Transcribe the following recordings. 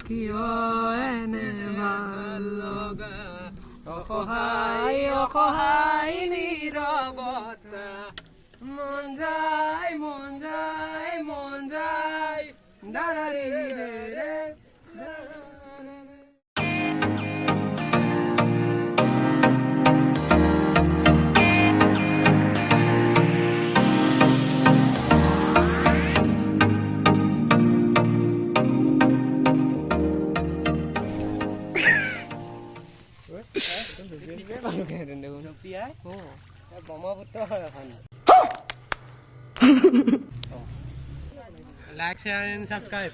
কিয় এনে ভাল লগা, অসহায় অসহায় নীৰৱতা, মন যায় মন যায় মন যায় দাদাৰি ৰে ৰে। ব্ৰহ্মপুত্ৰ হয় এখন। Like, share and subscribe.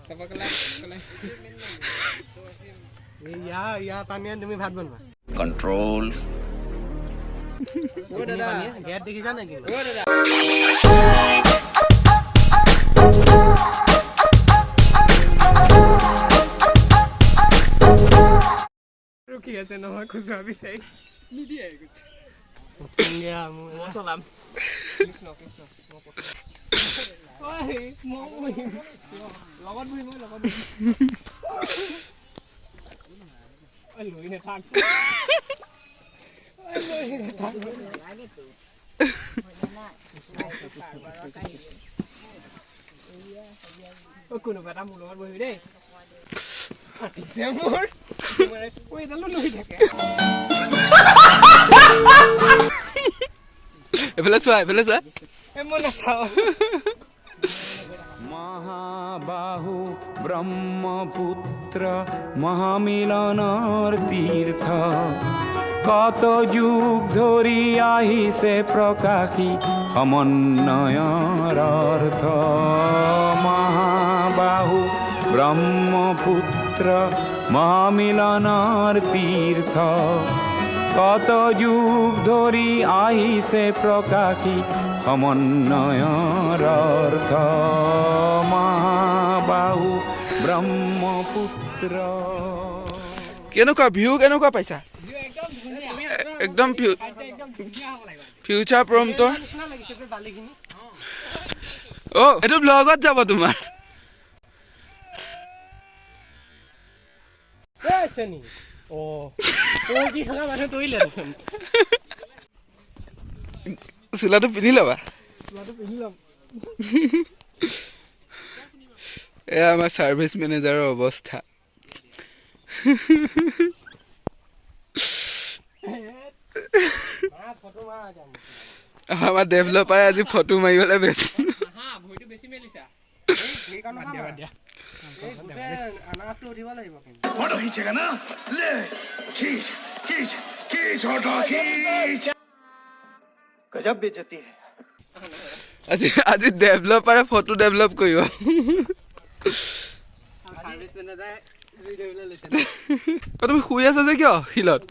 চবকে লাইক। ইয়াৰ পানীয়ে তুমি ভাত বনোৱা। Control. গেট দেখিছা নেকি? ৰখি আছে নহয় খোজোৱা বিচাৰি নিদিয়ে। মই চলাম। কৃষ্ণ কৃষ্ণ, মই লগত বহিম, মই লগত বহিম। লৈ নাথাক, লৈ নাথাক। কোনোবা এটা মোৰ লগত বহিবি দেই। ফাটিছে মোৰ, এইডালো লৈ থাকে। এইফালে চোৱা, এইফালে চোৱা। মই নাচাওঁ। মহাবাহু ব্ৰহ্মপুত্ৰ মহামিলনৰ তীৰ্থ, কত যুগ ধৰি আহিছে প্ৰকাশী সমন্বয়ৰ অৰ্থ। মহাবাহু ব্ৰহ্মপুত্ৰ মহামিলনৰ তীৰ্থ, কত যুগ ধৰি আহিছে প্ৰকাশী সমন্বয়ৰ অৰ্থ। মহাবাহু ব্ৰহ্মপুত্ৰ। কেনেকুৱা ভিউ, কেনেকুৱা পাইছা? একদম ফিউচাৰ প্ৰম্পটৰ। অ, এইটো ব্লগত যাব তোমাৰ। চোলাটো পিন্ধি ল'বা। এয়া আমাৰ ছাৰ্ভিচ মেনেজাৰৰ অৱস্থা। আমাৰ ডেভেলপাৰে আজি ফটো মাৰিবলৈ বেছি। ফটো খিচেগা না, লে খিচ খিচ খিচ, ফটো খিচ। গজব বেজতি হে। আজি ডেভেলপাৰে ফটো ডেভেলপ কৰিব। তুমি শুই আছা যে কিয় শিলত?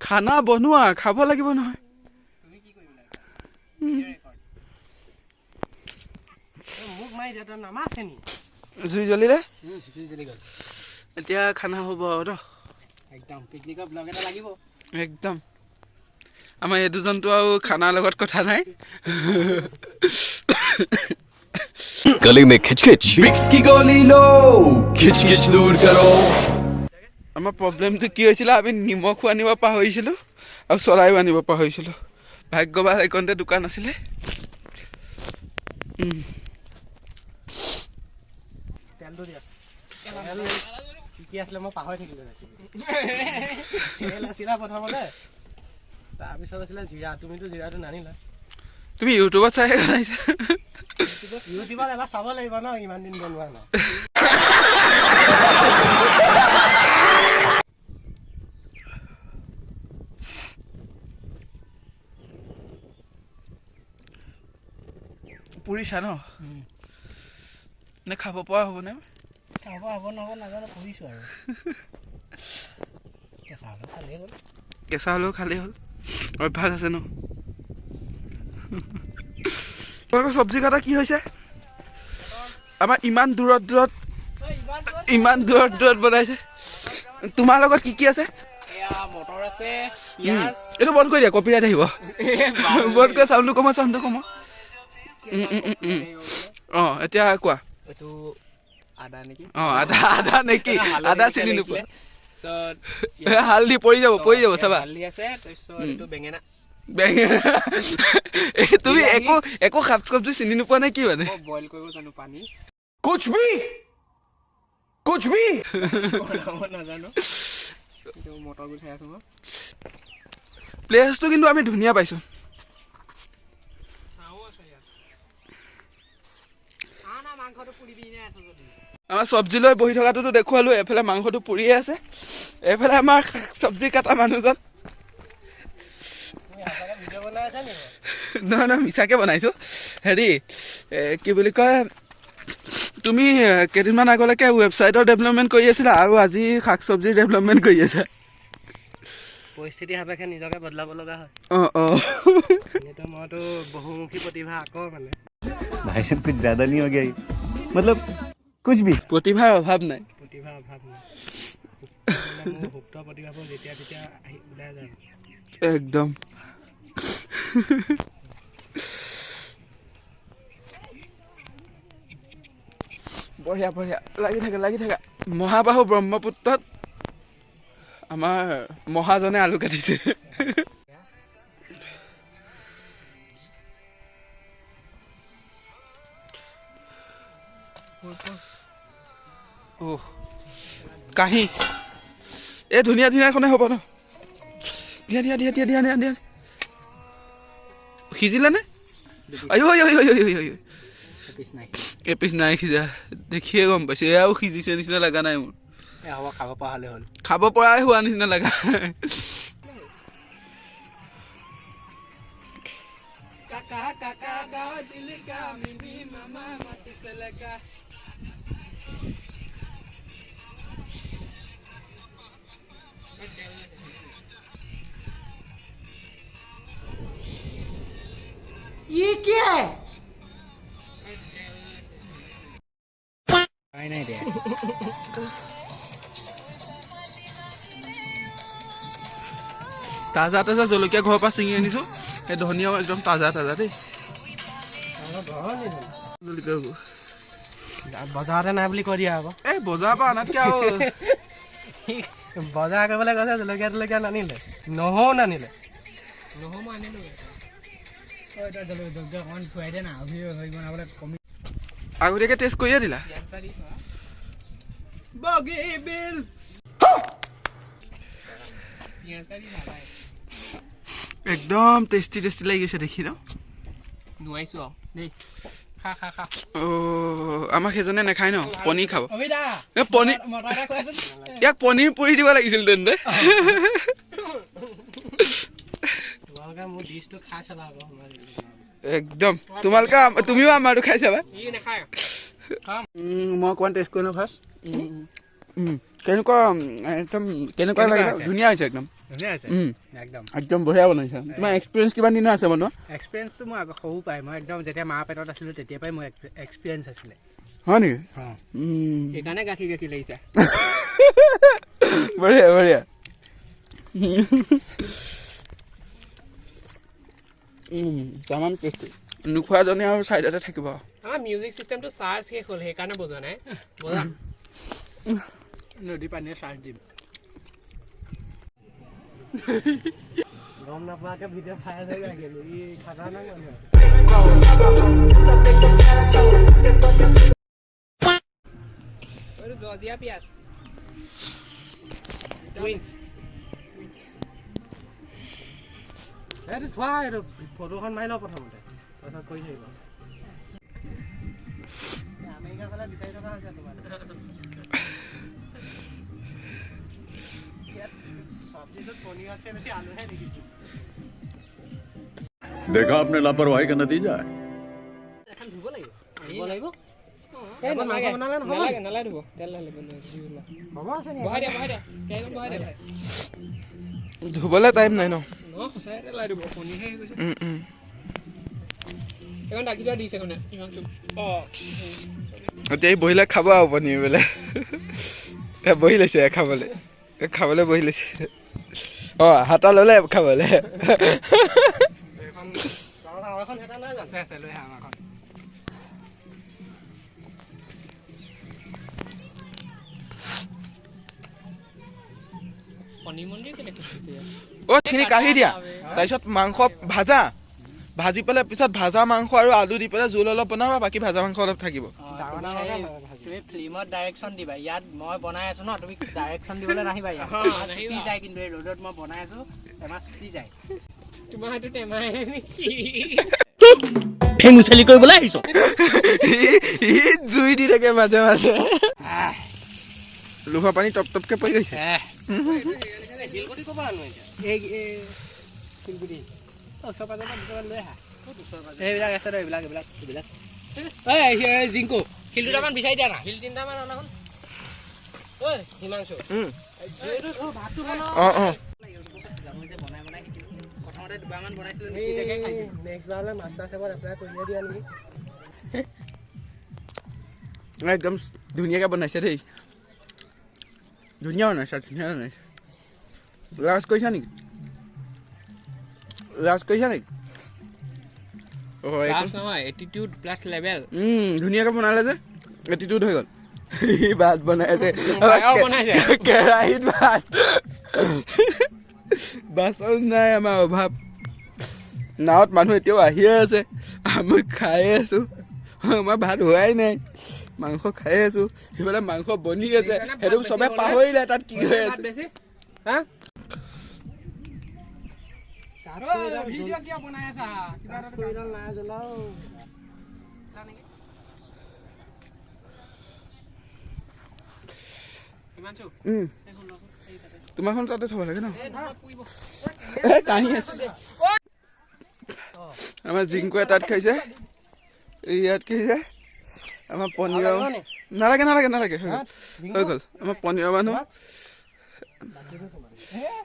খানা বনোৱা খাব লাগিব নহয়। জুই জ্বলিলে, এতিয়া খানা হ'ব আৰু ন? একদম পিকনিকৰ ব্লগ এটা লাগিব। একদম। আমাৰ এই দুজনটো আৰু খানাৰ লগত কথা নাই। गले में खिचखिच, विक्स की गोली लो, खिचखिच दूर करो। আমাৰ প্ৰব্লেমটো কি হৈছিলে, আমি নিমখো আনিব পাহৰিছিলোঁ আৰু চৰাইও আনিব পাহৰিছিলোঁ। ভাগ্যৱান এইকণতে দোকান আছিলে। তেলটো দিয়া, কি আছিলে মই পাহৰি থাকিলোঁ। তেল আছিলে প্ৰথমতে, তাৰপিছত আছিলে জিৰা। তুমিতো জিৰাটো নানিলা। তুমি ইউটিউবত চাই বনাইছা? ইউটিউবত এবাৰ চাব লাগিব ন, ইমান দিন বনোৱা নাই। পুৰিছা ন নে খাব পৰা হ'বনে? খাব হ'ব নহ'ব নাজানো, পুৰিছোঁ আৰু। কেঁচা হ'লেও খালেই হ'ল। কেঁচা হ'লেও খালেই হ'ল, অভ্যাস আছে ন। তোমালোকৰ চব্জি কটা কি হৈছে? আমাৰ ইমান দূৰত দূৰত, ইমান দূৰত দূৰত বনাইছে। তোমাৰ লগত কি কি আছে? মটৰ আছে, পিঁয়াজ। এইটো বন্ধ কৰি দিয়া, কপিৰাইট আহিব। বন্ধ কৰি চাউণ্ডটো কমা, চাউণ্ডটো কমা। অঁ, এতিয়া কোৱা। এইটো আদা নেকি? অঁ, আদা। আদা নেকি? আদা চিনি নোপোৱা? হালধি পৰি যাব, পৰি যাব, চাবা। হালধি আছে। তাৰপিছত এইটো বেঙেনা। বেঙেনা। এই তুমি একো একো শাক চব্জি চিনি নোপোৱা নে কি মানে? বইল কৰিব জানো পানী। कुछ भी कुछ भी বনাব নাজানো। এইটো মটৰ গুচাই আছো মই। প্লেচটো কিন্তু আমি ধুনীয়া পাইছোঁ। আমাৰ চব্জি লৈ বহি থকাটোতো দেখুৱালো, এইফালে মাংসটো পুৰিয়ে আছে, এইফালে আমাৰ চব্জি কটা মানুহজন। নহয় নহয়, মিছাকে বনাইছোঁ। হেৰি কি বুলি কয়, তুমি কেইদিনমান আগলৈকে ৱেবছাইটৰ ডেভেলপমেণ্ট কৰি আছিলা আৰু আজি শাক চব্জিৰ ডেভেলপমেণ্ট কৰি আছা। পৰিস্থিতি সাপেক্ষে নিজকে বদলাব লগা হয়। অঁ অঁ, এনেইতো মইতো বহুমুখী প্ৰতিভা আকৌ মানে। भाई साहब कुछ ज्यादा नहीं हो गया ये? मतलब कुछ भी। প্ৰতিভাৰ অভাৱ নাই। প্ৰতিভাৰ অভাৱ নাই, মোৰ সুপ্ত প্ৰতিভাবোৰ যেতিয়া তেতিয়া আহি ওলাই যায়। একদম। বঢ়িয়া বঢ়িয়া, লাগি থাকা লাগি থাকা। মহাবাহু ব্ৰহ্মপুত্ৰত আমাৰ মহাজনে আলু কাটিছে। অহ, কাঁহী এই ধুনীয়া ধুনীয়া এখনে হ'ব ন? দিয়া দিয়া দিয়া দিয়া দিয়া দিয়া দিয়া। সিজিলে নে? আয়ো আয়ো আয়ো আয়ো আয়ো, এপিচ নাই সিজা, দেখিয়ে গম পাইছোঁ। এয়াও সিজিছে নিচিনা লগা নাই মোৰ। খাব পৰা হ'লে হ'ল। খাব পৰাই হোৱা নিচিনা লগা। নাই দে। তাজা তাজা জলকীয়া ঘৰৰ পৰা ছিঙি আনিছোঁ। এই ধনিয়াও একদম তাজা তাজা দেই। জলকীয়াবোৰ বজাৰতে নাই বুলি কৈ দিয়া আকৌ। এই বজাৰৰ পৰা আনাতকৈ আৰু বজাৰ কৰিবলৈ গৈছে, জলকীয়া জলকীয়া নানিলে, নহৰু নানিলে। নহৰু মই আনিলোঁ। আগতীয়াকৈ টেষ্ট কৰিয়ে দিলা। বগীবিল একদম টেষ্টি টেষ্টি লাগি গৈছে দেখি ন? নোৱাৰিছো আৰু দেই। খা খা খা। অ', আমাক সেইজনে নাখায় ন, পনীৰ খাব। পনীৰ, ইয়াক পনীৰ পুৰি দিব লাগিছিল তেন্তে। একদম তোমালোকে, তুমিও আমাৰটো খাই চাবা। মই অকণমান টেষ্ট কৰি লওঁ ফাৰ্ষ্ট। কেনেকুৱা একদম, কেনেকুৱা লাগিলে? ধুনীয়া হৈছে একদম। একদম বঢ়িয়া বনাইছা। তোমাৰ এক্সপিৰিয়েঞ্চ কিমান দিনৰ আছে বনোৱা? এক্সপিৰিয়েঞ্চটো মই আগৰ সৰু পাই, মই একদম যেতিয়া মা পেটত আছিলোঁ তেতিয়াৰ পৰাই মোৰ এক্সপিৰিয়েঞ্চ আছিলে। হয় নেকি? সেইকাৰণে গাখীৰ গাখীৰ লাগিছে। বঢ়িয়া বঢ়িয়া। তামাম টেষ্টি। নোখোৱাজনে আৰু চাইডতে থাকিব। আমাৰ মিউজিক চিষ্টেমটো চাৰ্জ শেষ হ'ল, সেইকাৰণে বজোৱা নাই। বজাম নদী পানীয়ে চাৰ্জ দিম। গম নাপাকে ভিডিঅ' ভাইৰেল হৈ যায় কিন্তু ই খাতাৰনাক মানুহ। জজিয়া পিঁয়াজ টুইনছ। এইটো থোৱা, এইটো ফটোখন মাৰি লওঁ প্ৰথমতে, তাৰপিছত কৰি থাকিব। আমেৰিকা ফালে বিচাৰি থকা হৈছে তোমাৰ। ইয়াত চব্জিটোত পনীৰতছে বেছি আলুহে দেখিছোঁ। देखा आपने लापरवाही का नतीजा है। এখন ধুব লাগিব। ধুব লাগিব? মাংস বনালে নহ'ব? নালাগে ধুব, তেল ঢালিব। হ'ব আছে নি? বহাই দিয়া, বহাই দিয়া, কেৰাহীখন বহাই দিয়া। ধুবলৈ টাইম নাই ন? সঁচাই তেল দিব, পনীৰহে গৈছে। এখন ঢাকি থোৱা দিছে এইখনে, ইমান চুপ। অঁ, এতিয়া এই বহিলে খাব আৰু পনীৰ বোলে। বহি লৈছে খাবলৈ, খাবলৈ বহি লৈছে। অ হাতা ল'লে খাবলৈ। অ' কাঢ়ি দিয়া, তাৰপিছত মাংস ভাজা, ভাজি পেলাই পিছত ভাজা মাংস আৰু আলু দি পেলাই জোল অলপ বনাবা, বাকী ভাজা মাংস অলপ থাকিব। তুমি ফিল্মত ডাইৰেকশ্যন দিবা, ইয়াত মই বনাই আছো ন, তুমি ডাইৰেকশ্যন দিবলৈ নাহিবা। ইয়াত চুটি যায়, কিন্তু এই ৰ'দত মই বনাই আছো, এমাহ চুটি যায়। তোমাৰ সেইটো টেমাই নেকি? ফেঙুচেলি কৰিবলৈ আহিছ? জুই দি থাকে মাজে মাজে, লোহা পানী টপ টপকে পৰি গৈছে। এইবিলাক আছে এইবিলাক এইবিলাক এইবিলাক জিংকু শিল দুটামান বিচাৰি দিয়া না, শিল তিনিটামান অনাখন। হিমাংশু বনাই বনাই প্ৰথমতে দুবাৰমান বনাইছিলো। নেক্সট বাৰলৈ মাষ্টাৰ চেফত এপ্লাই কৰিয়ে দিয়া নেকি? একদম ধুনীয়াকৈ বনাইছে দেই, ধুনীয়া বনাইছে, ধুনীয়া বনাইছে। লাজ কৰিছা নেকি? লাজ কৰিছা নেকি? ধুনীয়াকৈ বনালে যে, এটিটিউড হৈ গ'ল। ভাত বনাই আছে কেৰাহীত, ভাত বাচন নাই, আমাৰ অভাৱ। নাৱত মানুহ এতিয়াও আহিয়ে আছে, আমি খায়ে আছো, আমাৰ ভাত হোৱাই নাই, মাংস খায়ে আছো। সেইফালে মাংস বনি আছে, সেইটো চবে পাহৰিলে তাত কি হৈ আছে। তোমাৰখন তাতে থব লাগে ন? কাহি আছে। আমাৰ জিংকুৱে তাত খাইছে, ইয়াত খাইছে। আমাৰ পনীৰৰ নালাগে নালাগে নালাগে, হৈ গ'ল। আমাৰ পনীৰৰ মানুহ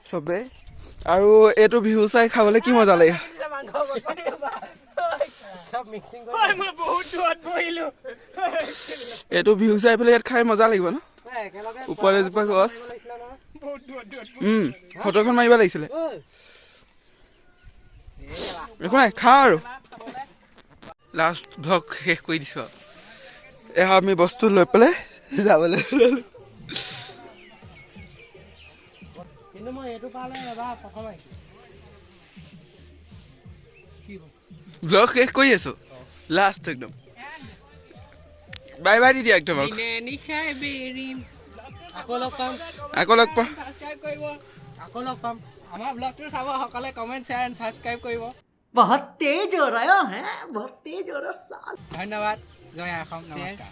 চবে। আৰু এইটো বিহু চাই খাবলৈ কি মজা লাগে। এইটো বিহু চাই পেলাই ইয়াত খাই মজা লাগিব ন? ওপৰত এজোপা গছ, ফটোখন মাৰিব লাগিছিলে। একো নাই, খা আৰু। লাষ্ট ব্লগ শেষ কৰি দিছোঁ আৰু। এয়া আমি বস্তু লৈ পেলাই যাবলৈ ল'লোঁ। ব্লগ শেষ কৰি আছো, লাষ্ট একদম। বাই বাই দি দিয়া একদম। আকৌ লগ পাম, আকৌ লগ পাম, আকৌ লগ পাম। আমাৰ ব্লগটো চাব সকলোৱে, কমেণ্ট শ্বেয়াৰ এণ্ড ছাবস্ক্ৰাইব কৰিব। বহুত তেজ हो रहा है, बहुत तेज हो रहा साल। ধন্যবাদ, জয় অসম, নমস্কাৰ।